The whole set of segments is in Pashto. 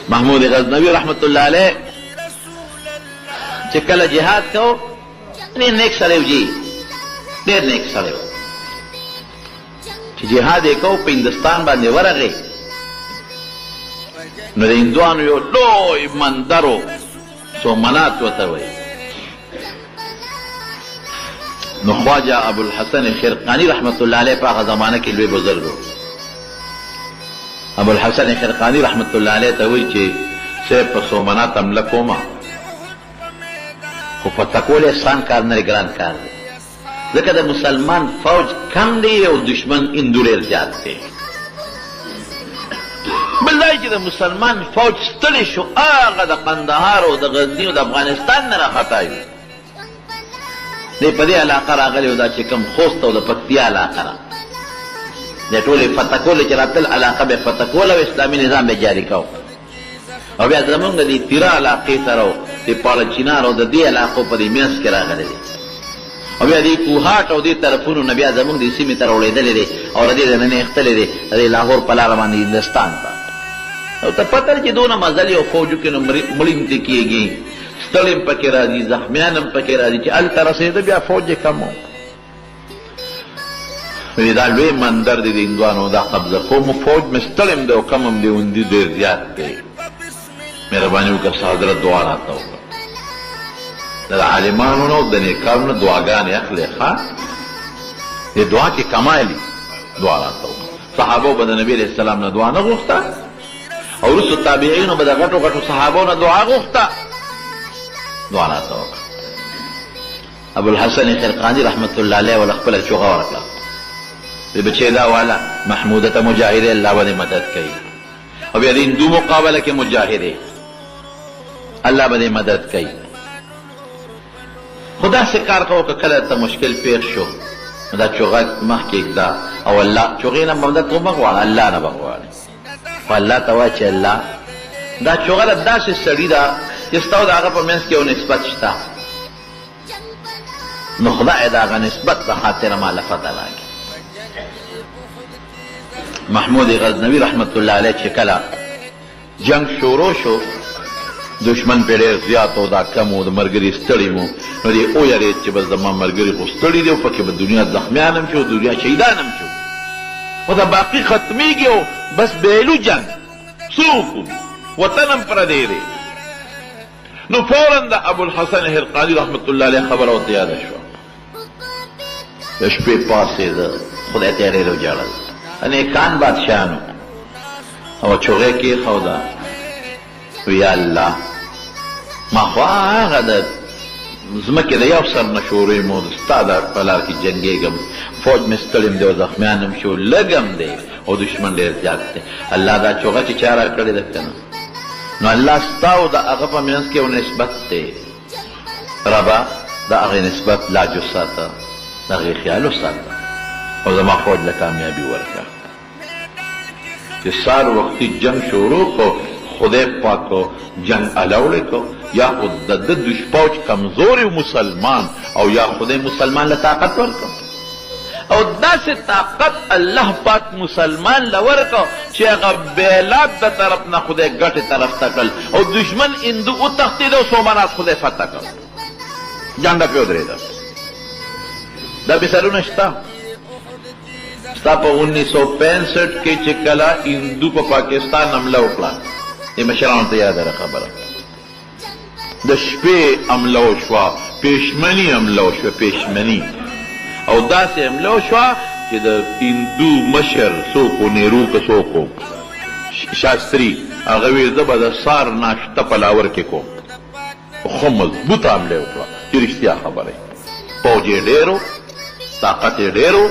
محمود غزنوی رحمت الله علیه چې کله جهاد کو، ډېر نیک سړی و جي، ډېر نیک سړی و. چې جهاد یې کو، په هندوستان باندې ورغی، نو د هندوانو یو لوی مندر و، سومنات ورته وایي. نو خواجه ابوالحسن خرقاني رحمت الله علیه په هغه زمانه کې لوی بزرګ و. ابوالحسن خرقاني رحمت الله علیه ته وایي چې صاحب په سومنات حمله کومه، خو فتح کول یې اسان کار نه دی، ګران کار دی، ځکه د مسلمان فوج کم دی او دشمن هندو ډېر زیات دی. بل دا چې د مسلمان فوج ستړی شو، هغه د قندهار او د غزني او د افغانستان نه راخطا یو دی، په دې علاقه راغلی او دا چې کوم خوست او د پکتیا علاقه ده، د ټولې فتح کولې چې راتلل، علاقه به فتح کوله او اسلامي نظام به جاري کاوه. او بیا زمونږ د دې تیرا علاقې سره او د پاړه چینار او د دې علاقو په دې منځ کې راغلی دی، او بیا دې کوهاټ او دې طرفونو نه بیا زمونږ دې سیمې ته راوړېدلی دی او له دې ځای نه نېښتلی دی د دې لاهور په لاره باندې هندوستان ته. او ته پته لرې چې دونه مزل یو فوج وکړي نو مړي هم ترې کېږي، ستړي هم پکې راځي، زخمیان هم پکې راځي، چې هلته رسېده بیا فوج یې کم و. وی دا لوی مندر دی د هندوانو، دا قبضه کوم، فوج مې ستړی هم دی او کم هم دی، هندي ډېر زیات دی، مهرباني وکړه څه حضرت دعا راته وکړه. د عالمانو نه او د نیکانو نه دعاګانې اخلې، ښه د دعا کې کمال دعا راته وکړه. صحابو به د نبي علیه السلام نه دعا نه غوښته، او وروسته تابعینو به د غټو غټو صحابو نه دعا غوښته، دعا راته وکړه. ابوالحسن خرقاني رحمت الله علیه ول خپله چوغه ورکړه، وی بچی دا والا محموده ته مجاهد یې، الله به دې مدد کوي، او بیا د هندو مقابله کې مجاهد یې، الله به دې مدد کوي. خو داسې کار کوه که کله ته مشکل پېښ شو نو دا چوغه مخکې ږده او الله چوغې نه مدد خو مه غواړه، الله نه به غواړې، خو الله ته وایه چې الله دا چوغه د داسې سړي ده چې ستا او د هغه په منځ کې یو نسبت شته، نو خدای د هغه نسبت له خاطره ما له فتح راکړي. محمود غزنوي رحمت الله علیه چې کله جنگ شروع شو، دشمن پرې ډېر زیات او دا کم و، د ملګري ستړي مو، نو دی ویرېد چې بس زما ملګري خو ستړي دي او پکې به دنیا زخمیان هم شي او دنیا شهیدان هم شو، خو دا باقي ختمېږي او بس بېلو جنګ څه وکړو، وطن هم پردی دی. نو فوراً د ابوالحسن هرقاني رحمة الله علیه خبره ورته یاده شوه. د شپې پاڅېده، خدای ته یې ډېر وژړل. نیکان بادشاهان وو او چوغه یې کېښوده، وی یا الله ما خو هغه د ځمکې د یو سر نه شروع یم او ستا د په لار کې جنګېږم، فوج مې ستړی هم دی او زخمیان هم شو، لږ هم دی او دښمن ډېر زیات دی. الله دا چوغه چې چا راکړې ده که نه، نو الله ستا او د هغه په منځ کې یو نسبت دی، ربه د هغې نسبت لاج وساته، د هغې خیال وساته او زما فوج له کامیابي ورکړه. چې سهار وختي جنګ شروع کړ، خدای پاک جنګ الاوړی کړ، یا خو د ده فوج کمزوری و مسلمان او یا خدای مسلمان له طاقت ورکړ. او داسې طاقت الله پاک مسلمان له ورکړ چې هغه بیلات د طرف نه خدای ګټې طرف ته کړل او دښمن هندو وتښتېد او سومنات خدای فتح کړ، جنډه پرې ودرېده. دا مثالونه شته. ستا په 1965 کې چې کله هندو په پاکستان حمله وکړه، دې مشرانو ته یاده ده خبره، د شپې حمله وشوه، پېشمني حمله وشوه، پېشمني، او داسې حمله وشوه چې د هندو مشر څوک و، نېرو که څوک و، شاستري، هغه وی زه به د سار ناشته په لاور کې کوم. ښه مضبوطه حمله یې وکړه چې رښتیا خبره یې، پوځ یې ډېر و، طاقت یې ډېر و،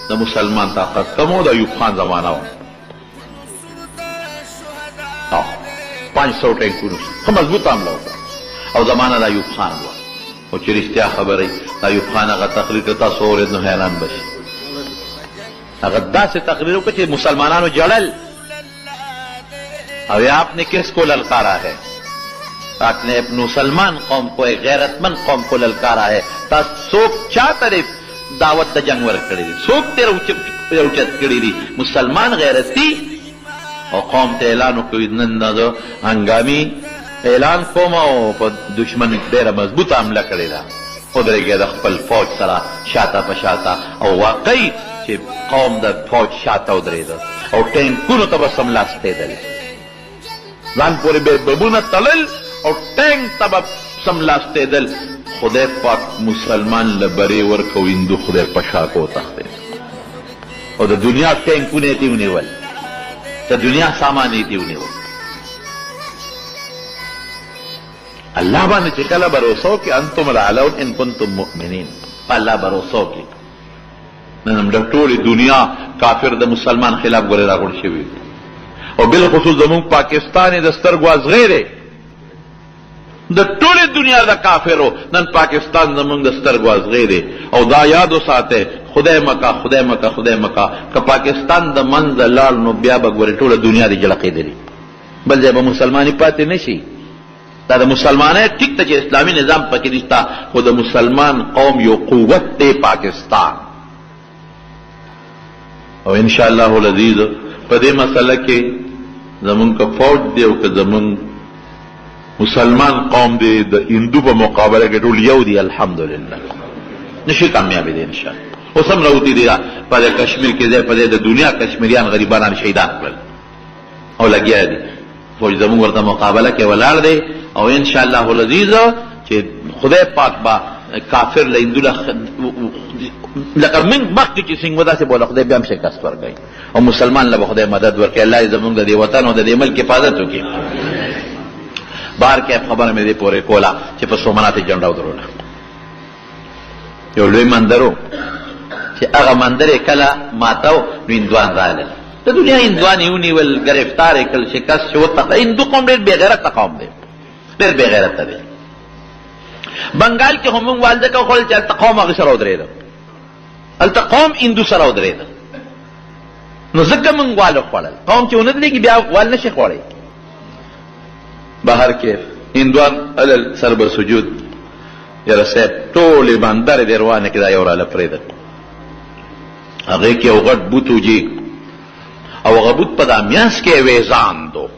د مسلمان طاقت کم و، د ایوب خان زمانه وه. او 500 ټانکونو ښه مضبوطه حمله وکړه او زمانه د ایوب خان وه. خو چې رښتیا خبره د ایوب خان هغه تقریر که تاسو واورېد نو حیران به شئ. هغه داسې تقریر وکړ چې مسلمانانو ژړل او آپ نے کس کو للکارا ہے، آپ نے اپنے مسلمان قوم کو، ایک غیرتمند قوم کو للکارا ہے. تاسو څوک چاته دعوت د جنګ ورکړی دی، څوک ترې راوچت کړي دي؟ مسلمان غیرتي او قوم ته اعلان وکړ، نن نه زه هنګامي اعلان کوم او په دښمن ډېره مضبوطه حمله کړې ده. ودرېږئ د خپل فوج سره شاته په شاته او واقعي چې قوم د فوج شاته ودرېده او ټانکونو ته به څملاستېدل. ځان پورې به بمونه تړل او ټانک ته به څملاستېدل. خدای پاک مسلمان له بری ورکړ او هندو خدای په شا کو تښتېد او د دنیا ټانکونه یې ترې ونیول، د دنیا سامان یې ترې ونیول. الله باندې چې کله بروسه وکړي، انتم الاعلون ان کنتم مؤمنین، په الله بروسه وکړي. نن هم د ټولې دنیا کافر د مسلمان خلاف ګورې راغونډ شوي او بالخصوص زموږ پاکستان یې د سترګو ازغی دی. د ټولې دنیا د کافرو نن پاکستان زموږ د سترګو ازغی دی. او دا یاد وساته، خدای مکه، خدای مکه، خدای مکه، که پاکستان د منځه لاړ نو بیا به ګورې ټوله دنیا دې جړقېدلې، بل ځای به مسلماني پاتې نه شي. دا د مسلمانۍ ټیک ته چې اسلامي نظام پکې نشته، خو د مسلمان قوم یو قوت دی پاکستان. او ان شاء الله العزیز په دې مسله کې زمونږ که فوج دی او که زمونږ مسلمان قوم دی، د هندو په مقابله کې ټول یو دی، الحمدلله نشي کامیابې دی ان شاء الله. اوس هم راوتي دي په کشمیر کې ځای په ځای د دنیا کشمیریان غریبانان شهیدان کړل او لګیا دي. فوج زموږ ورته مقابله کې ولاړ دی او ان شاء الله العزیز چې خدای پاک با کافر له هندو لکه موږ مخکې چې څنګه داسې بوله خدای بیا هم شکست ورکوي او مسلمان له به خدای مدد ورکوي. الله دې زموږ د دې وطن او د دې ملک حفاظت وکړي. بهر کې خبره مې دې پورې کوله چې په سومنات جنډه ودروله. یو لوی مندر و چې هغه مندر یې کله ماتاو نو هندوان راغلل، د دنیا هندوان یې ونیول، ګرفتار یې کړل، شکست شو، وتښتل. هندو قوم ډېر بېغیرته قوم دی، ډېر بېغیرته دی. بنګال کې هم موږ وال ځکه وخوړل چې هلته قوم هغه سره ودرېده، هلته قوم هندو سره ودرېده، نو ځکه موږ وال وخوړل. قوم چې ونه درېږي بیا وال نه شي خوړی. بهر کې هندوان الل سر به سجود، یاره صاحب ټولې باندرې دې روانې کړې، دا یو راله پرېږده. هغې کې یو غټ بوت و جي، او هغه بوت په دا میانځ کې ویزان دو.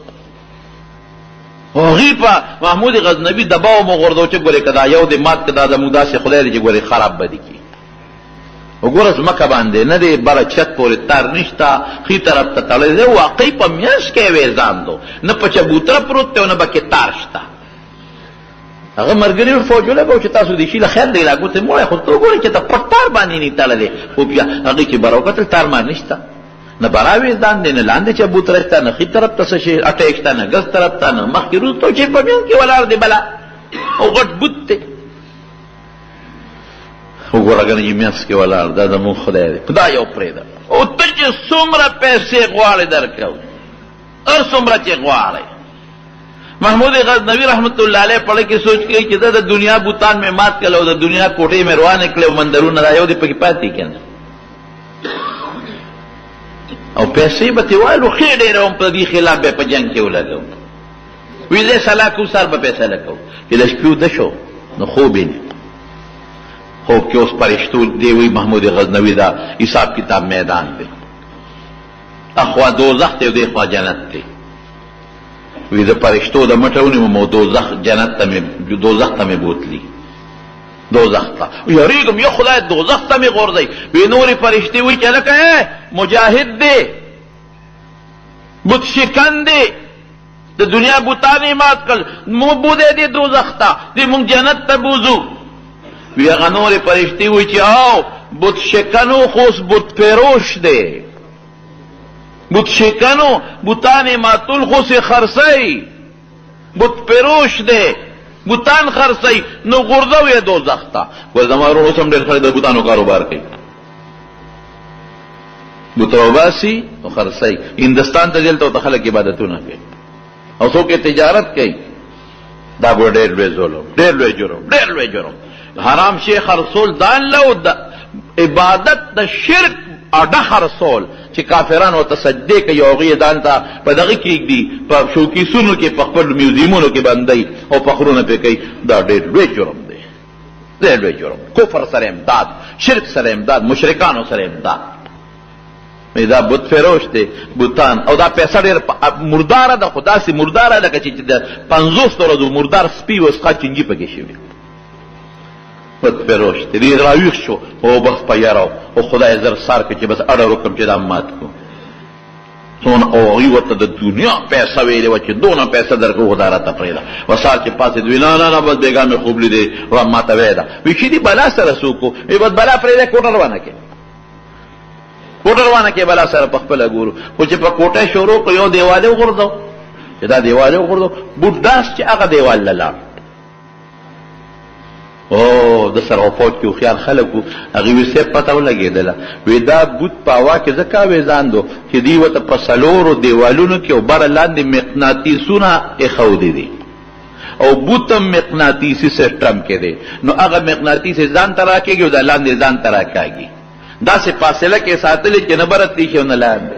هغې په محمود غزنوي دباو مو غورځو چې ګورې که دا یو دې مات که دا زموږ داسې خدای دی چې ګورې خراب به دې کړي. وګوره ځمکه باندې نه دی بره چت پورې تار نشته، ښي طرف ته تړلی دی، واقعي په میانځ کې ویزان دو، نه په چبوتره پروت دی او نه پکې تار شته. هغه مرګري فوج ولګو چې تاسو دې شي له خیر دی لا ګوتې موړی، خو ته وګورئ چې ته پټ تار باندې نه تړلی. خو بیا هغې چې بره وکتل تار مار نشته، نه برا ویزدان دی، نه لاندې چبوتره شته، نه ښي طرف ته څه شی اټیک شته، نه ګس طرف ته، نه مخکې وروسته، چې په میانځ کې ولاړ دی بلا او غټ بوت دی. وګوره کنه چې میانځ کې ولاړ دا زموږ خدای دی، خدای یو پرېږده. او ته چې څومره پیسې غواړې درکوم، هر څومره چې غواړې. محمود غزنوی رحمت الله علیه پړه کې سوچ کوي چې دا د دنیا بوتان مې مات کړل او د دنیا کوټې مې روانې کړې او مندرونه دا یو دې پکې پاتې کنه، او پیسې به ترې والو ښې ډېرې هم په دې خلاف به په جنګ کې ولګوم. وی زه سلا کوم سر به پیسې لګوم. چې د شپې وده شو نو خوب یې نه، خوب کې اوس پرشتو دی وی محمود غزنوی دا حساب کتاب میدان دی، اخوا دوزخ دی او دې خوا جنت دی. وی د پرشتو د مټه ونیوم او دوزخ جنت ته مې دوزخ ته مې بوتلی، دوزخ ته یریږم، یا خدای دوزخ ته مې غورځوي. وی نورې فرشتې وایي چې هلکه مجاهد دی، بت شکن دی، د دنیا بتان یې مات کړل، مو بوځی دې دوزخ ته، دې موږ جنت ته بوځو. وی هغه نورې فرشتې وایي چې او بت شکن و خو اوس بت فروش دی، بت شکنو بتان یې ماتول خو اوس یې خرڅوي، بت فروش دی، بتان خرڅوي، نو غورځوي یې دوزخ ته. ګوره زما وروڼو اوس هم ډېر خلک د بتانو کاروبار کوي، بت راوباسي او خرڅوي. هندوستان ته دلته ورته خلک عبادتونه کوي او څوک یې تجارت کوي. دا ګوره ډېر لوی ظلم، ډېر لوی جرم، ډېر لوی جرم. حرام شی خرڅول ځان له او د عبادت د شرک اډه خرڅول چې کافران ورته سجدې کوي او هغوی یې ځان ته په دغه کېږدي، په شوکیسونو کې، په خپلو میوزیمونو کې بندوي او فخرونه پرې کوي. دا ډېر لوی جرم دی، ډېر لوی جرم. کفر سره امداد، شرک سره امداد، مشرکانو سره امداد. وی دا بت فروش دی، بتان او دا پیسه ډېره مرداره ده، خو داسې مرداره لکه چې د 50 ورځو مردار سپي وسخه چنجي پکې شوي. بت فروش دی. دی راویښ شو او بس په یاره او خدای زر سار کړ چې بس اړه وکړم چې دا مات کړو. څونه او هغوی ورته د دنیا پیسه ویلې وه چې دونه پیسه درکوو خو دا راته پرېږده. وسهار چې پاڅېد وی نه نه نه بس بېګا مې خوب لیدی را ماته ویې ده. وی چې دي بلا سره څوک و؟ وی بس بلا پرېږده کوټه روانه کړې، کوټه روانه کړې، بلا سره په خپله ګورو. خو چې په کوټه شروع کړو یو دیوال یې وغورځو، چې دا دیوال یې وغورځو بوټ داس چې هغه دیوال له لاړ. او د سره فوج کې هوښیار خلک وو، هغوی وی صاحب پته ولګېدله، وی دا بوت په هوا کې ځکه اوېزان دو چې دوی ورته په څلورو دیوالونو کې او بره لاندې مقناطیسونه ایښودي دي او بوت هم مقناطیسي سیسټم کې دی، نو هغه مقناطیس یې ځان ته راکېږي او دا لاندې ځان ته راکاږي، داسې فاصله کې ساتلې چې نه بره تللی شي او نه لاندې.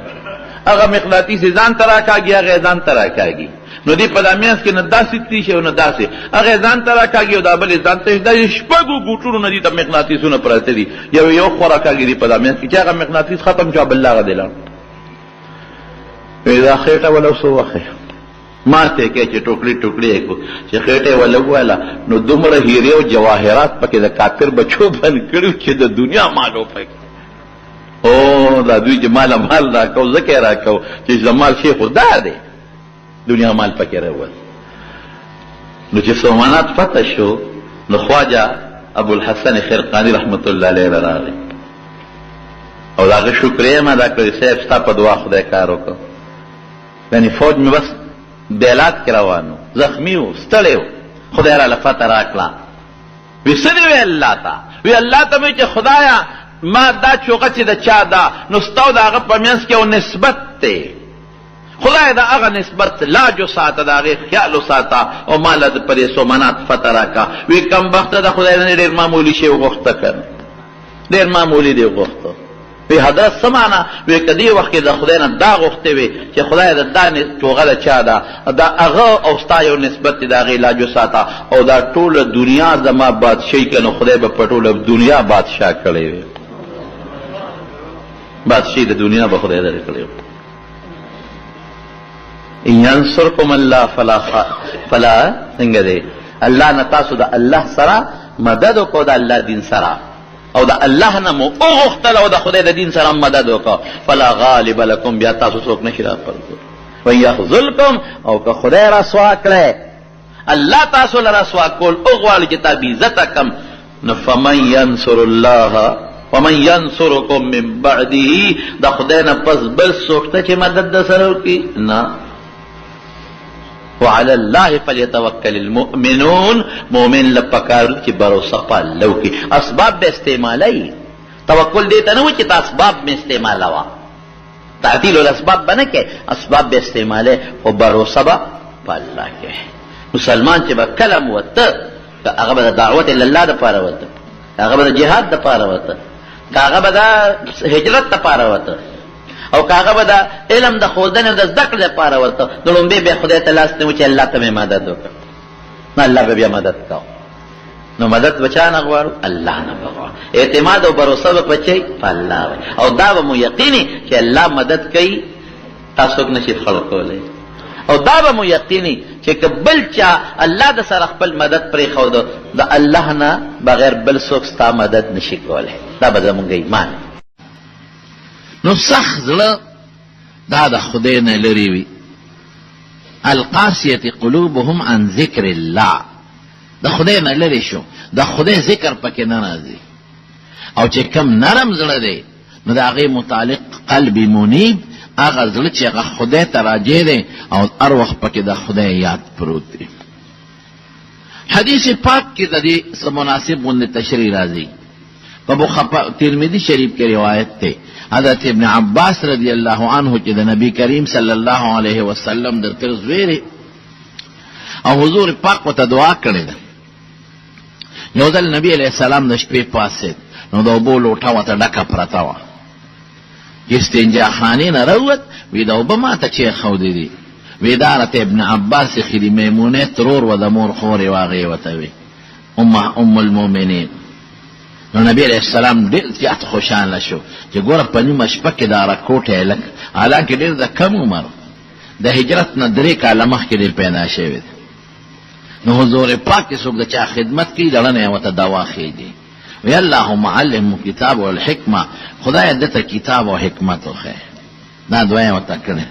هغه مقناطیس یې ځان ته راکاږي، هغه یې ځان ته راکاږي، نو دې په دا منځ کې نه داسې تللی شي او نه داسې، هغه یې ځان ته راکاږي او دا بل یې ځان ته. دا شپږو ګوټونو نه دي ته مقناطیسونه پراته دي، یو یو خوا راکاږي دي په دا منځ کې، چې هغه مقناطیس ختم شو بل هغه دی لاړ. وایي دا خېټه وله څه وخت ماته کې چې ټوکړي ټوکړي یې کړو، چې خېټه یې وله وواله نو دومره هیرې او جواهرات پکې د کافر بچو بند کړي چې د دنیا مال وپکې. او دا دوی چې مال مال راکو ځکه یې راکو چې زمال شی خو دا دی، دنیا مال پکې راووت. نو چې سومنات فتح شو نو خواجه ابوالحسن خرقاني رحمت الله علیه راغی او د هغه شکریه یې ادا کړه، صاحب ستا په دعا خدای کار وکړ. یعنی فوج مې بس بیلات کې روان و، زخمی و، ستړی و، خدای راله فتح راکړه. وی څه دې ویل الله ته؟ وی الله ته مې چې خدایا ما دا چوغه چې د چا ده نو ستا او د هغه په منځ کې یو نسبت دی، خدای د هغه نسبت لاج وساته، د هغې خیال وساته او ما له په دې سومنات فتح راکړه. وی کم بخته د خدای نه ډېر معمولي شی وغوښته که نه، ډېر معمولي دی وغوښته. وی حضرت څه معنا؟ وی که دې وخت کې د خدای نه دا غوښتې وي چې خدای د دا چوغه د چا ده، دا هغه او ستا یو نسبت دی، د هغې علاج وساته او دا ټوله دنیا زما بادشاهي که نو خدای به په ټوله دنیا بادشاه کړی وي، بادشاهي د دنیا به خدای درکړی وي. ان ینصرکم الله فلا فلا څنګه دی الله نه تاسو د الله سره مدد وکړو، د الله دین سره او د الله نه مو وغوښتل او د خدای د دین سره مدد وکړه، فلا غالب لکم، بیا تاسو څوک نشي راپرځول. وان یخذلکم، او که خدای رسوا کړی، الله تاسو له رسوا کول وغواړي چې تا بېعزته کم، نو فمن ینصر الله ومن ینصرکم من بعده، د خدای نه پس بل څوک شته چې مدد در سره وکړي؟ نه. وعلى الله فليتوکل المؤمنون، مؤمن له پکار دي چې باروسه په الله وکړي، اسباب به استعمالوي. توکل دې ته نه وایي چې ته اسباب مې استعمالوه، تعطیل الاسباب به نه کوې، اسباب به استعمالوې خو باروسه به په الله کوې. مسلمان چې به کله هم وته، که هغه به د دعوت الی الله دپاره وته، که هغه به د جهاد دپاره وته، که هغه به د هجرت دپاره وته، او که هغه به د علم د ښودنې او د زده کړې لپاره ورته، نو لومبی بیا خدای ته لاس نیوه چې الله ته مې مدد وکړه، نو الله به بیا مدد کاوه. نو مدد به چا نه غواړو؟ الله نه به غواړو. اعتماد او باروسه به په چا په الله وي، او دا به مو یقیني چې الله مدد کوي، تاسو څوک نشي خړ کولی. او دا به مو یقیني چې که بل چا الله د سره خپل مدد پرېښود، د الله نه بغیر بل څوک ستا مدد نشي کولی. دا به زمونږ ایمان. نو سخت زړه دا د خدای نه لرې وي. القاسیة قلوبهم عن ذکر الله، د خدای نه لرې شو، د خدای ذکر پکې نه راځي. او چې کم نرم زړه دی نو د هغې متعلق قلب منیب، هغه زړه چې هغه خدای ته راجع دی او هر وخت پکې د خدای یاد پروت دی. حدیث پاک کې د دې څه مناسب غوندې تشریح راځي. په ترمذي شریف کې روایت دی، حضرت ابن عباس رضی الله عنه چې د نبی کریم صلی الله علیه وسلم د تر زوی دی او حضور پاک ورته دعا کړې ده. یو ځل نبی علیه السلام د شپې پاڅېد، نو د اوبو لوټه ورته ډکه پرته وه. چې استنجا خانې نه راووت، وی دا اوبه ماته چې ښودې دي؟ وی دا راته ابن عباس ایښي دي، میمونې ترور وه، د مور خور یې وه، هغې ورته وی ام المؤمنین. نو نبی علیہ السلام ډېر زیات خوشحاله شو چې ګوره په نیمه شپه کې دا رکوټی هلک، حالانکه ډېر د کم عمر، د هجرت نه 3 کاله مخکې دی پیدا شوی دی. نو حضور پاک کې څوک د چا خدمت کوي، دړه نه یې ورته دوا ښیږي. وی اللهم علمه کتاب والحکمه، خدای ده ته کتاب او حکمت وښیه. دا دعا یې ورته کړې.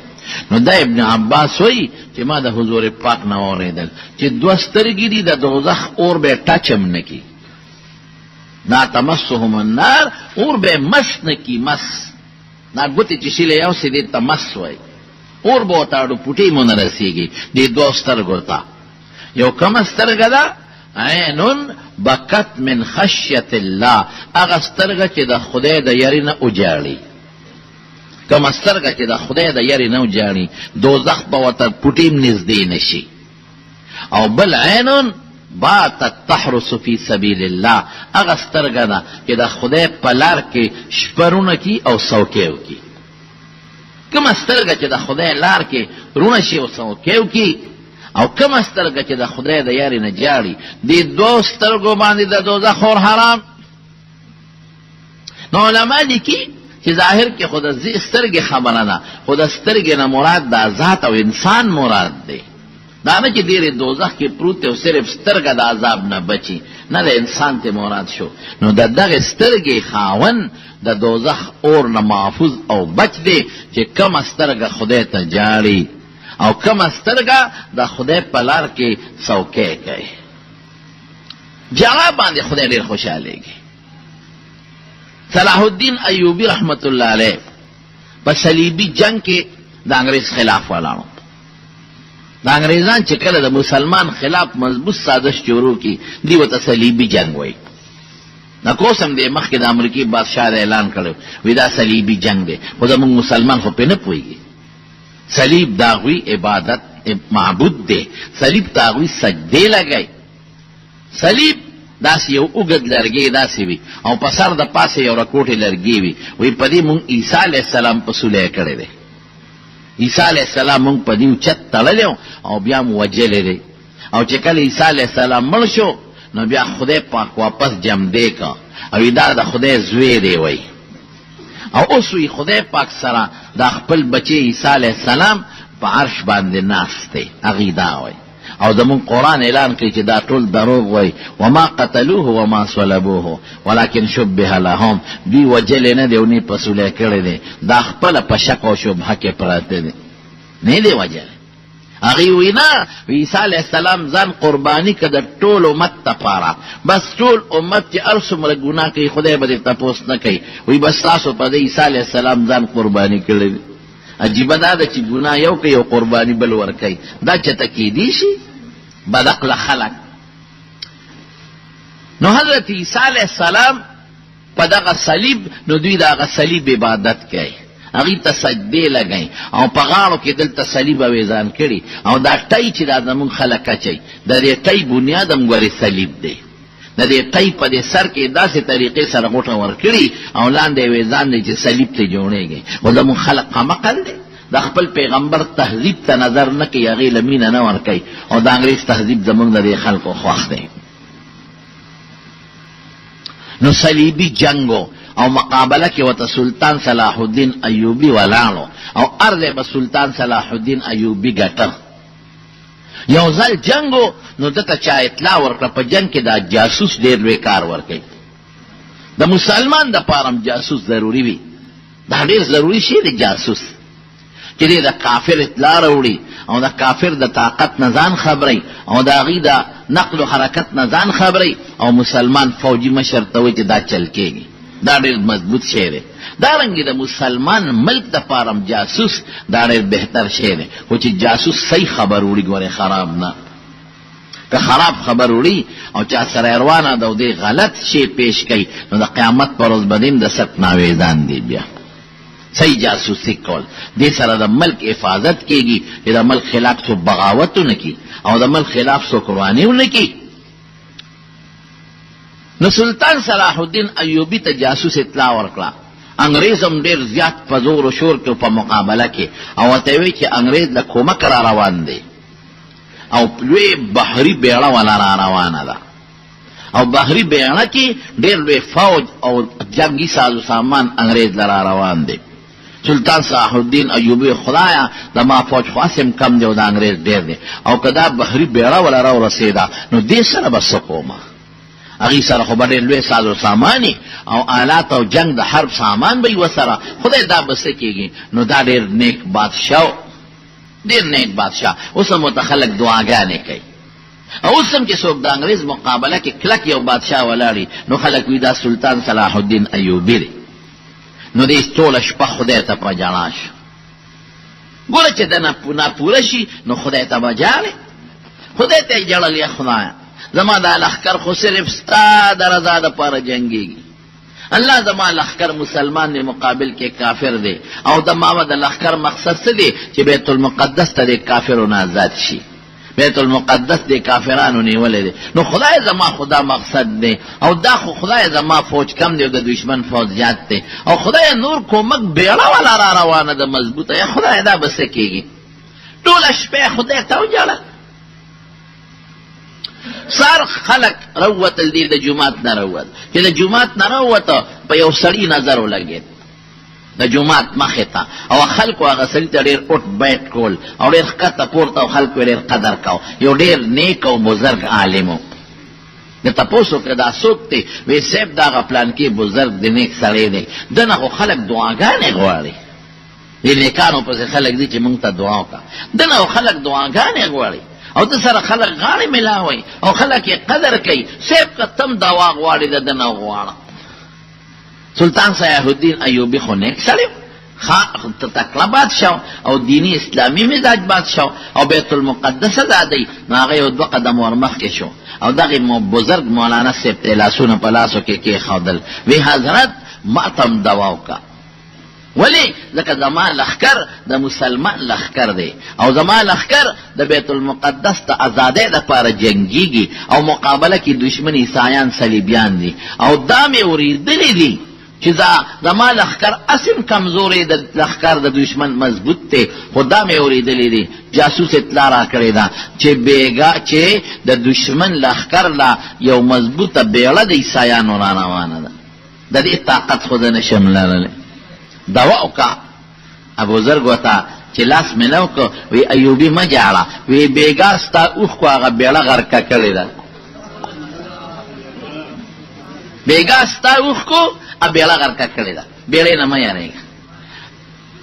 نو دا ابن عباس وایي چې ما د حضور پاک نه واورېدل چې 2 سترګې دي، د دوزخ اور به یې ټچ هم نه کړي، لا تمسهم النار، اور به یې مس نه کړي. مس دا ګوتې چې شیلې یو سي دې ته مس وایي، اور به ورته اډو پوټې مو نه رسېږي دې 2 سترګو ته. یو کومه سترګه ده؟ عین بکت من خشیت الله، هغه سترګه چې د خدای د یرې نه وژاړي. کومه سترګه چې د خدای د یرې نه وژاړي، دوزخ به ورته پوټې هم نږدې نه شي. او بل عین باتت تحرس فی سبیل الله، هغه سترګه ده چې د خدای په لار کې شپه رونه کړي او څوکۍ وکړي. کومه سترګه چې د خدای لار کې رونه شي او څوکۍ وکړي، او کومه سترګه چې د خدای د یارې نه جاړي، دې 2 سترګو باندې د دوزخ اور حرام. نو علما لیکي چې ظاهر کې خو د سترګې خبره ده، خو د سترګې نه مراد د ذات او انسان مراد دی. دا نه چې ډېرې دوزخ کې پروت دی او صرف سترګه د عذاب نه بچي، نه، د انسان ته مراد شو. نو د دغې سترګې خاوند د دوزخ اور نه محفوظ او بچ دی چې کومه سترګه خدای ته جاړي او کومه سترګه د خدای په لار کې څوکۍ کوي. جړا باندې خدای ډېر خوشحالېږي. صلاح الدین ایوبي رحمت الله علیه په صلیبي جنگ کې د انګرېز خلاف ولاړو. د انګرېزان چې کله د مسلمان خلاف مضبوط سازش شروع کړي، دوی ورته صلیبي جنگ وایي. د کوسم دی مخکې د امریکې بادشاه اعلان کړی وي دا صلیبي جنگ دی، خو زموږ مسلمان خو پرې نه پوهېږي. صلیب د هغوی عبادت معبود دی، صلیب ته هغوی سجدې لګوي. صلیب داسې یو اوږد لرګی داسې وي او په سر د پاسه یو رکوټې لرګی وي، وایي په دې مونږ عیسی علیه السلام په سولی کړی دی، عیسی علیه السلام مونږ په دې اوچت تړلی او بیا مو وژلی دی. او چې کله عیسی علیه السلام مړ شو نو بیا خدای پاک واپس جمدې کړ او دا د خدای زوی دی وایي. او اوس وی خدای پاک سره دا خپل بچی عیسی علیه السلام په عرش باندې ناست دی، هغوی دا وایي. او زموږ قرآن اعلان کوي چې دا ټول دروغ وایي، وما قتلوه وما صلبوه ولكن شبه لهم، دوی وژلی نه دی او نه یې په سولی کړی دی، دا خپله په شک او شبهه کې پراته دي، نه دی وژلی. هغوی وایي نه، عیسی علیه السلام ځان قرباني که د ټول امت دپاره، بس ټول امت چې هر څومره ګناه کوي خدای به دې تپوس نه کوي، وایي بس تاسو په دې عیسی علیه السلام ځان قرباني کړی دی. عجیبه دا ده چې ګناه یو کوي او قرباني بل ورکوي، دا چېرته کېدی شي؟ بدعقله خلک. نو حضرت عیسی علیه السلام په دغه صلیب، نو دوی د هغه صلیب عبادت کوي، هغوی ته سجدې لګوي او په غاړو کې دلته صلیب اویزان کړي. او دا ټی چې دا زموږ خلک اچوي، د دې ټی بنیاد هم ګورې صلیب دی. د دې ټی په دې سر کې داسې طریقې سره غوټه ورکړي او لاندې اویزان دی چې صلیب ته جوړېږي. خو زموږ خلک قمقل دی، د خپل پیغمبر تهذیب ته نظر نه کوي، هغې له مینه نه ورکوي، او د انګرېز تهذیب زموږ د دې خلکو خوښ دی. نو صلیبي جنګ او مقابله کې ورته سلطان صلاح الدین ایوبي ولاړو او هر ځای به سلطان صلاح الدین ایوبي ګټه. یو ځل جنګ و، نو ده ته چا اطلاع ورکړه په جنګ کې دا جاسوس ډېر لوی کار ورکوي. د مسلمان دپاره هم جاسوس ضروري وي، دا ډېر ضروري شی دی جاسوس، چې دی د کافر اطلاع راوړي او د کافر د طاقت نه ځان خبروي او د هغوی د نقل و حرکت نه ځان خبروي او مسلمان فوجي مشر ته وایي چې دا چل کېږي. دا ډېر مضبوط شی دی. دا رنګې د مسلمان ملک دپاره هم جاسوس دا ډېر بهتر شی دی، خو چې جاسوس صحیح خبر وړي ګورې خراب نه، که خراب خبر وړي او چا سره روانه ده او دی غلط شی پیش کوي نو د قیامت پر ورځ به دی هم د سټ نه اویزان دی. بیا صحیح جاسوسي کول دې سره د ملک حفاظت کېږي چې د ملک خلاف څوک بغاوت ونه کړي او د ملک خلاف څوک رواني ونه کړي. نو سلطان صلاح الدین ایوبي ته جاسوس اطلاع ورکړه. انګرېز هم ډېر زیات په زور و شور کې په مقابله کې، او ورته یې ویل چې انګرېز له کومک را روان دی او لوی بحري بېړه والا را روانه ده او بحري بیړه کې ډېر لوی فوج او جنګي سازو سامان انګرېز له روان دی. سلطان صلاح الدین ایوبي، خدایا زما فوج خو هسې هم کم دی او د انګرېز ډېر دی، او که دا بحري بیړه وله راورسېده نو دې سره به څه کومه؟ هغې سره خو به ډېر لوی ساز و سامان او آلات او جنګ د حرب سامان به وي ورسره، خدای دا به څه کېږي؟ نو دا ډېر نیک بادشاه، ډېر نیک بادشاه. اوس هم ورته خلک دعاګانې کوي، او اوس هم چې څوک د انګرېز مقابله کې کلک یو بادشاه ولاړي نو خلک وایي دا سلطان صلاح الدین ایوبي دی. نو دې ټوله شپه خدای ته په ژړا شو. ګوره چې د ناپوره شي نو خدای ته به ژاړې، خدای ته یې ژړل، یا خدایه زما دا لښکر خو صرف ستا د رضا دپاره جنګېږي، الله زما لښکر مسلمان دی مقابل کې کافر دی، او د ما د لښکر مقصد څه دی چې بیت المقدس ته د کافرو نه آزاد شي، بیت المقدس د کافرانو نیولې دی، نو خدای زما خدا مقصد دی، او دا خو خدای زما فوج کم دی او د دشمن فوج زیات دی، او خدای نور کومک بیړه والا را روانه ده مضبوطه، یا خدای دا به څه کېږي؟ ټوله شپه خدای ته وژړل. سار خلک راووتل، دی د جومات نه راووت، چې د جومات نه راووته په یو سړي نظر ولګېد د جومات مخې ته، او خلکو هغه سړي ته ډېر اوټ بیټ کول او ډېر ښکته پورته، او خلکو یې ډېر قدر کاوه، یو ډېر نیک او بزرګ عالم و. د تپوس وکړه دا څوک دی؟ وی صاحب دا هغه پلانکې بزرګ دی، نیک سړی دی، ده نه خو خلک دعاګانې غواړي، دې نیکانو پسې خلک دي چې موږ ته دعا وکړه، ده نه خو خلک دعاګانې غواړي او ده سره خلک غاړې ملاوي او خلک یې قدر کوي، صاحب که تم دوا غواړي د ده نه وغواړه. سلطان صلاح الدین ایوبي خو نیک سړی، تکړه بادشاه او دیني اسلامي مزاج بادشاه او بیت المقدس ازادوي، نو هغه یو دوه قدم ورمخکې شو او دغې بزرګ مولانا صاحب ته یې لاسونه په لاسو کې کېښودل، وی حضرت ما ته هم دوا وکړه. ولې؟ ځکه زما لښکر د مسلمان لښکر دی او زما لښکر د بیت المقدس د ازادۍ دپاره جنګیږي او مقابله کې دشمن عیسایان صلیبیان دي، او دا مې اورېدلي دي چې دا زما لښکر هسې هم کمزوری د لښکر د دشمن مضبوط دی، خو دا مې اورېدلي دي، جاسوس اطلاع راکړې ده چې بېګا چې د دشمن لښکر لا یو مضبوطه بېړه د عیسایانو را روانه ده، د دې طاقت خو زه نشم لرلی، دوا وکړه. ابوذر ورته چې لاس ملاو کړ، وی ایوبي مه جاړه، وی بېګا ستا اوښکو هغه بېړه غرقه کړې ده، بېګا ستا اوښکو بېړه غرقه کړې ده، بېړې نه مه یارېږه.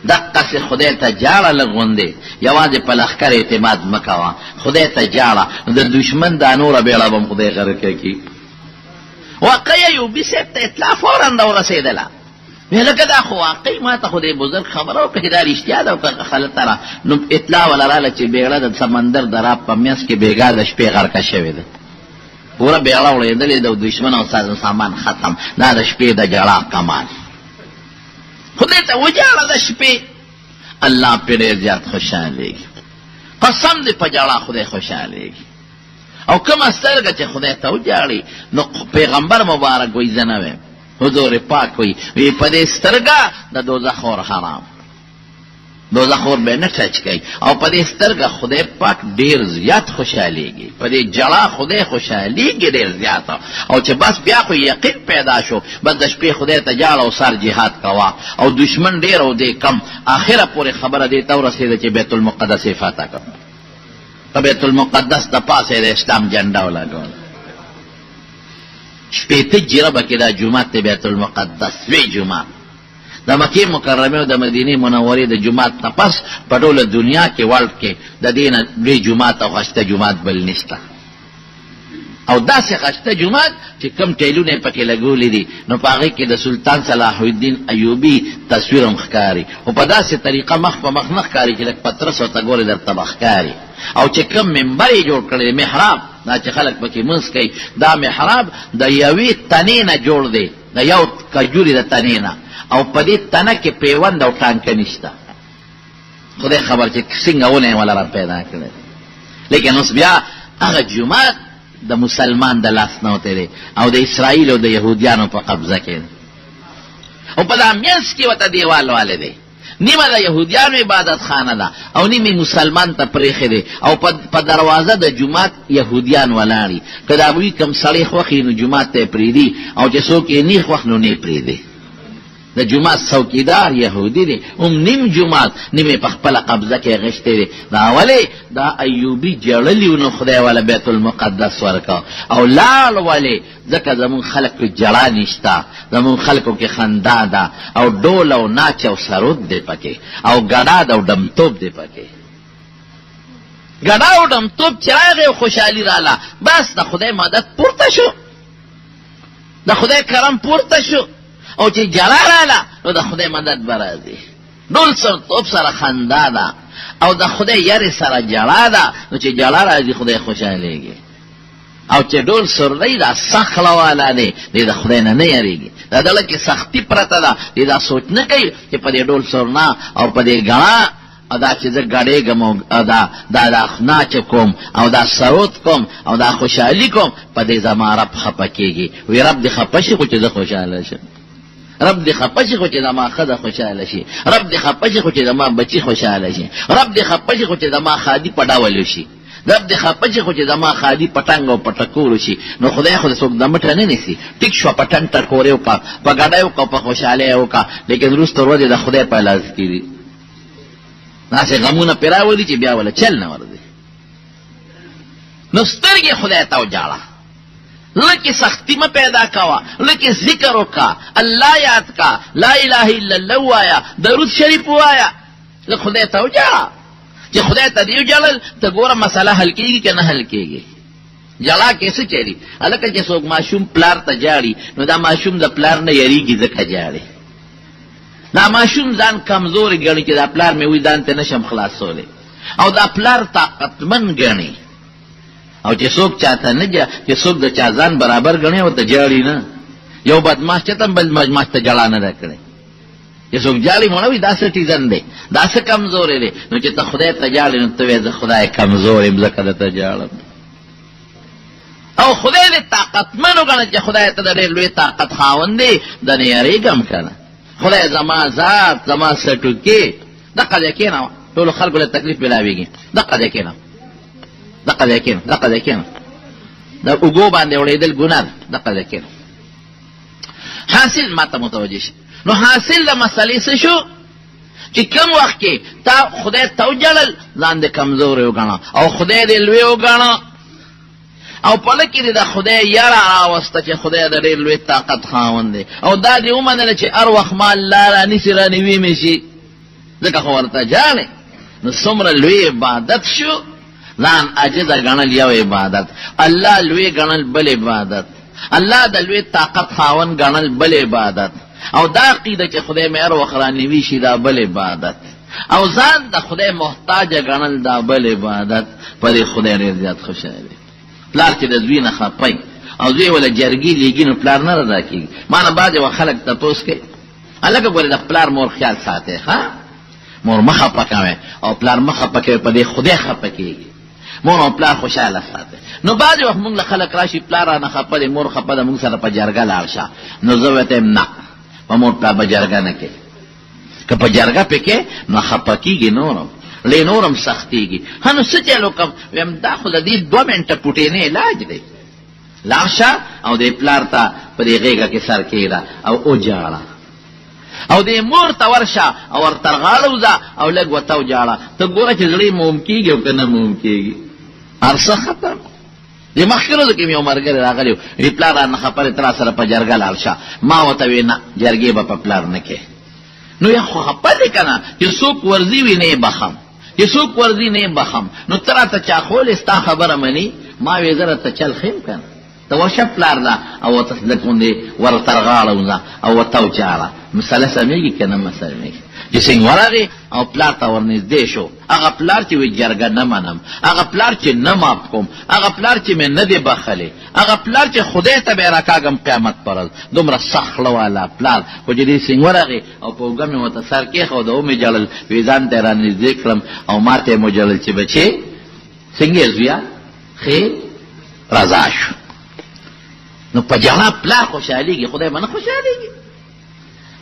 دقسې خدای ته جاړه لږ غوندې، یوازې په لښکر اعتماد مه کوه، خدای ته جاړه، نو د دښمن دا نوره بېړه به هم خدای غرقه کړي. واقعي ایوبي صاحب ته اطلاع فورا راورسېدله، وی لکه دا خو واقعي ما ته خو دې بزرګ خبره وکړه چې دا رښتیا ده او که غلطه ده. نو اطلاع وله راله چې بېړه د سمندر د راب په منځ کې بېګا د شپې غرقه شوې ده، پوره بېړه وړېدلې ده او دښمن او ساز سامان ختم. دا د شپې د ژړا کمال، خدای ته وژاړه د شپې، الله پرې ډېر زیات خوشحالېږي. قسم دې په ژړا خدای خوشحالېږي. او کومه سترګه چې خدای ته وژاړي نو پیغمبر مبارک وایي زه نه وایم، حضور پاک وایي، وی په دې سترګه د دوزخ اور حرام، دوزخ اور به نه ټچ کوي. او په دې سترګه خدای پاک ډېر زیات خوشحالېږي، په دې ژړا خدای خوشحالېږي ډېر زیات. او چې بس بیا خو یقین پیدا شو، بس د شپې خدای ته ژاړه او سار جهاد کوه، او دشمن ډېر او دې کم، آخره پورې خبره دې ته ورسېده چې بیت المقدس یې فتح کړ. په بیت المقدس د پاسه د اسلام جنډه ولګوله، 60 جربه کې دا جومات دی بیت المقدس، لوی جومات د مکې مکرمې او د مدینې منورې د جومات نه پس په ټوله دنیا کې ورلډ کې د دې نه لوی جومات او خسته جومات بل نشته. او داسې خسته جومات چې کوم ټیلونه یې پکې لګولي دي نو په هغې کې د سلطان صلاح الدین ایوبي تصویر هم ښکاري، خو په داسې طریقه مخ په مخ نه ښکاري چې لږ په ترس ورته ګورې درته به ښکاري. او چې کوم منبر یې جوړ کړی دی، محراب، دا چې خلک پکې لمونځ کوي، دا محراب د یوې تنې نه جوړ دی، د یو کجوري د تنې نه، او په دې تنه کې پیوند او ټانکه نشته. خدای خبر چې څنګه ونه یې ولا را پیدا کړی. لیکن اوس بیا هغه جومات د مسلمان د لاس نه وتی دی او د اسرائیل او د یهودیانو په قبضه کې دی، او په دا منځ کې ورته دیوال والی دی. نیمه د یهودیانو عبادت خانه ده او نیمه مسلمان ته پرېښې دی او په دروازه د جومات یهودیان ولاړي. که د هغوی کوم سړی خوښ وي نو جومات ته یې پرېږدي او چې څوک یې نه خوښ نو نه پرېږدي. د جومات څوکیدار یهودي دی، هم نیم جومات نیمه په خپله قبضه کې غشتی دی. دا ولې؟ دا ایوبي جړلي نو خدای والا بیت المقدس ورکړ او لاړ. ولې؟ ځکه زموږ خلک کې جړا نشته، زموږ خلکو کې خندا ده او ډول او ناچ او سرود دی پکې او ګډا ده او ډمتوب دی پکې. ګډا او ډمتوب چې راغی او خوشحالي راله، بس د خدای مدد پورته شو، د خدای کرم پورته شو. او چې جړا راله نو د خدای مدد به راځي. ډول سرتوب سره خندا ده او د خدای یارې سره جړا ده، نو چې جړا راځي خدای خوشحالېږي. او چې ډول سرلۍ دا سخله والا دی، دی د خدای نه نه یریږي. دا دله کې سختي پرته ده، دی دا سوچ نه کوي چې په دې ډول سرنا او په دې ګڼا او دا چې زه ګډېږم او دا دا دا ناچ کوم او دا سرود کوم او دا خوشحالي کوم، په دې زما رب خفه کېږي. وي رب دې خفه شي خو چې زه خوشحاله شم، رب دې خفه شي خو چې زما ښځه خوشحاله شي، رب دې خفه شي خو چې زما بچي خوشحاله شي، رب دې خفه شي خو چې زما ښادي په ډول وشي، رب دې خفه شي خو چې زما ښادي په ټنګ او په ټکور وشي. نو خدای خو څوک د مټه نه نیسي. ټیک شوه، په ټنګ ټکورې وکړه، په ګډۍ وکړه، په خوشحالۍ وکړه، لیکن وروسته ورځې د خدای په لاس کې دي. داسې غمونه پرې راولي چې بیا وله چل نه ورځي. نو سترګې خدای ته وجاړه، زړه کې سختي مه پیدا کوه، زړه کې ذکر وکړه، الله یاد کا، لا اله الا الله ووایه، درود شریف ووایه، له خدای ته وجاړه. چې خدای ته دې وجاړل ته ګوره مسله حل کېږي که نه حل کېږي. جړا کې څه چلی؟ هلکه چې څوک ماشوم پلار ته جاړي نو دا ماشوم د پلار نه یریږي ځکه جاړي. دا ماشوم ځان کمزوری ګڼي چې دا پلار مې وایي ځان ته نشم خلاصولی، او دا پلار طاقتمن ګڼي. او چې څوک چاته نه جا، چې څوک د چا ځان برابر ګڼي ورته جاړي نه. یو بدماش چېرته هم بل بدماش ته جړا نه ده کړې. چې څوک جاړي مړه وي دا څه ټیزن دی، دا څه کمزوری دی. نو چې ته خدای ته جاړې نو ته وایې زه خدای کمزوری یم ځکه درته جاړم. او خدای دې طاقتمن وګڼه چې خدای ته د ډېر لوی طاقت خاوند دی، د نه یریږم که نه. خدای زما ذات، زما سټوکې، دقه ځای کښېنه، ټولو خلکو له تکلیف ملاویږي. دقه ځای کښېنه، دقه ځای کښېنه، دقه ځای کښېنه. د اوږو باندې وړېدل ګناه ده، دقه ځای کښېنه. حاصل ما ته متوجه شي. نو حاصل د مسئلې څه شو؟ چې کوم وخت کې تا خدای ته وژړل، ځان دې کمزوری وګڼه او خدای دې لوی وګڼه، او په زړه کې دې د خدای یره راوسته چې خدای د ډېر لوی طاقت خاوند دی، او دا دې ومنله چې هر وخت ما الله رانیسي رانیوي مې شي، ځکه خو ورته ژاړې. نو څومره لوی عبادت شو. ځان عاجزه ګڼل یو عبادت، الله لوی ګڼل بل عبادت، الله د لوی طاقت خاوند ګڼل بل عبادت، او دا عقیده چې خدای مې هر وخت رانیوي شي دا بل عبادت، او ځان د خدای محتاج ګڼل دا بل عبادت. په دې خدای ډېر زیات خوشحاله دی. پلار چې د زوی نه خپه وي او زوی وله جرګې لېږي نو پلار نه رضا کېږي. ما نه بعضې وخت خلک تپوس کوي، هلکه ګورې د پلار مور خیال ساتې، ښه مور مه خفه کوې او پلار مه خفه کوې، په دې خدای خفه کېږي. مور او پلار خوشحاله ساتي. نو بعضې وخت موږ له خلک راشي، پلار رانه خفه دی، مور خفه ده، موږ سره په جرګه لاړ شه. نو زه ورته وایم نه، په مور پلار به جرګه نه کوي. که په جرګه پې کې نو خفه کېږي نور هم، لې نور هم سختېږي. ښه نو څه چل وکړم؟ وایم دا خو د دې 2 منټه پوټې نه علاج دی. لاړ شه او دې پلار ته په دې غېږه کې سر کېږده او وژاړه، او دې مور ته ورشه او ورته غاړه وځه او لږ ورته وژاړه، ته ګوره چې زړه یې موم کېږي او که نه موم کېږي. هر څه ختم. دې مخکې ورځو کې مې یو ملګری راغلی و، وایي پلار رانه خفه دی، ته راسره په جرګه لاړ شه. ما ورته ویې نه، جرګې به په پلار نه کې. نو یا خو خفه دی که نه، چې څوک ورځي وي نه یې بخښم، چې څوک ورځي نه یې بخښم. نو ته راته چا ښوولې ستا خبره مني؟ ما ویې زه راته چل ښیم که نه، ته ورشه پلار له او ورته لږ غوندې ور تر غاړه وځه او ورته وژاړه، مسله سمېږي که نه سمېږي؟ چې څنګه ورغی او پلار ته ورنږدې شو، هغه پلار چې وایي جرګه نه منم، هغه پلار چې نه معاف کوم، هغه پلار چې مې نه دی بخښلی، هغه پلار چې خدای ته به یې راکاږم قیامت پر ورځ، دومره سخت خوله والا پلار خو چې دې څنګه ورغی او په اوږه مې ورته سر کېښود او ومې ژړل، وایي ځان ته یې رانږدې کړم او ما ته یې وژړل چې بچې څنګه یې زویه ښې رضا شو. نو په ژړا پلار خوشحالېږي، خدای به نه خوشحالېږي.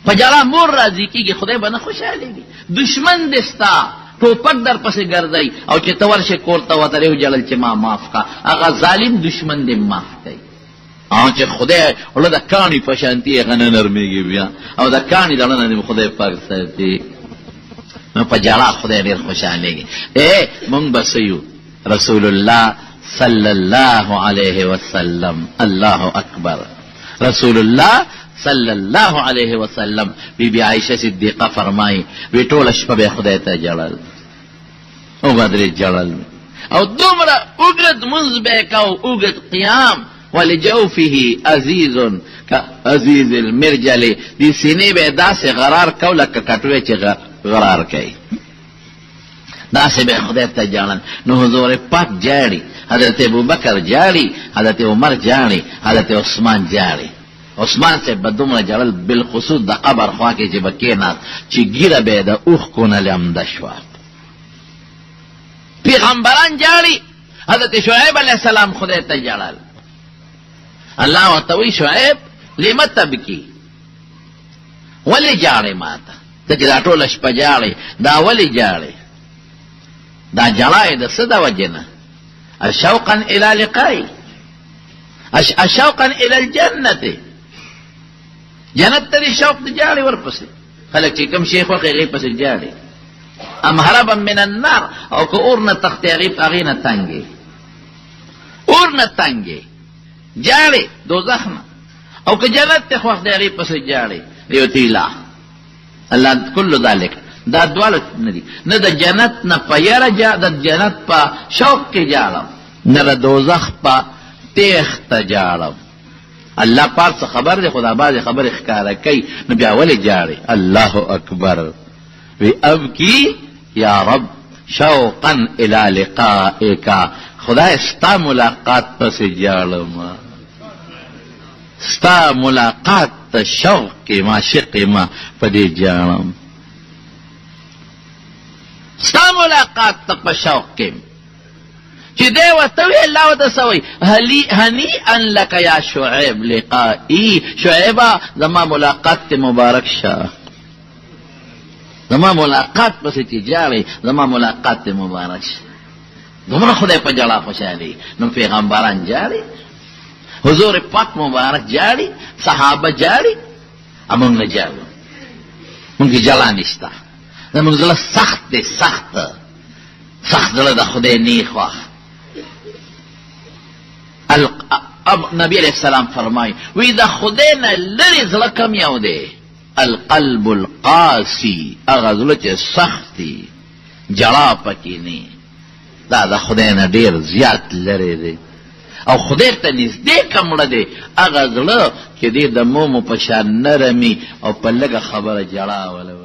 په ژړا مور راضي کېږي، خدای به نه خوشحالېږي؟ دښمن دې ستا ټوپک در پسې ګرځوي او چې ته ورشې کور ته ورته وژړل چې ما معاف کړه، هغه ظالم دښمن دې معاف کوي. او چې خدای وړه د کاڼي په شانتي هغه نه نرمېږي بیا، او د کاڼي د ړه نه دې خدای پاک ساتي. نو په ژړا خدای ډېر خوشحالېږي. مونږ به څه یو؟ رسول الله صلی الله علیه وسلم، الله اکبر، رسول الله صلی الله علیه وسلم. بی بی عائشه صدیقه فرمایي وی ټوله شپه به خدای ته ژړل او بدرې ژړل، او دومره اوږد لمونځ به یې کاوه، اوږد قیام. ولجوفه عزیز عزیز المرجل، دې سینې به یې داسې غرار کو لکه کټوی چې غرار کوي، داسې به خدای ته ژړل. نو حضور پاک ژاړي، حضرت ابوبکر ژاړي، حضرت عمر ژاړي، حضرت عثمان ژاړي. عثمان صاحب به دومره ژړل، بالخصوص د قبر خوا کې چې به کېناست چې ږیره به یې د اوښکو نه لمده شوه. پیغمبران ژاړي، حضرت شعیب علیه السلام خدای ته ژړل. الله ورته وایي شعیب لم تبکي، ولې ژاړې ماته؟ ته چې دا ټوله شپه ژاړې دا ولې ژاړې؟ دا ژړا یې د څه د وجې نه؟ شوقا الی لقائي، شوقا الی الجنة، جنت ته دې شوق د ژاړې ورپسې. خلک چې کوم شی خوښ هغې پسې ژاړي. ام هربا من النار، او که اور نه تښتې هغې نه تنګې، اور نه تنګې ژاړې دوزخ نه، او که جنت ته خوښ دی هغې پسې ژاړې. دی ورته وایي لا الله کل ذلک، دا دواړه نه دي، نه د جنت نه په یره د جنت په شوق کې ژاړم، نه د دوزخ په تېښته ژاړم. الله پاک څه خبر دی، خو دا بعضې خبرې ښکاره کوي، نو بیا ولې ژاړې؟ الله اکبر. وی ابکی یا رب شوقا الی لقائک، خدای ستا ملاقات پسې ژاړم، ستا ملاقات ته شوق کې ما عاشق ما په دې ژاړم، ستا ملاقات ته په شوق کې. چې دی ورته وی الله ورته څه وایي؟ هنیئا لک یا شعیب لقائي، شعیبه زما ملاقات ته مبارک شه، زما ملاقات پسې چې ژاړې زما ملاقات ته مبارک شه. دومره خدای په ژړا خوشحالي. نو پیغمبران ژاړي، حضور پاک مبارک ژاړي، صحابه ژاړي، مونږ نه ژاړو، مونږ کې ژړا نشته. زموږ زړه سخت دی، سخت سخت زړه د خدای نه خوښ. نبی علیه السلام فرمایي وی د خدای نه لرې زړه کم یو دی، القلب القاسي، هغه زړه چې سخت دی، ژړا پکې نه، دا د خدای نه ډېر زیات لرې دی او خدای ته نږدې کم مړه دی، هغه زړه چې دی د مومو په شان نرمي او په لږه خبره ژړا وله.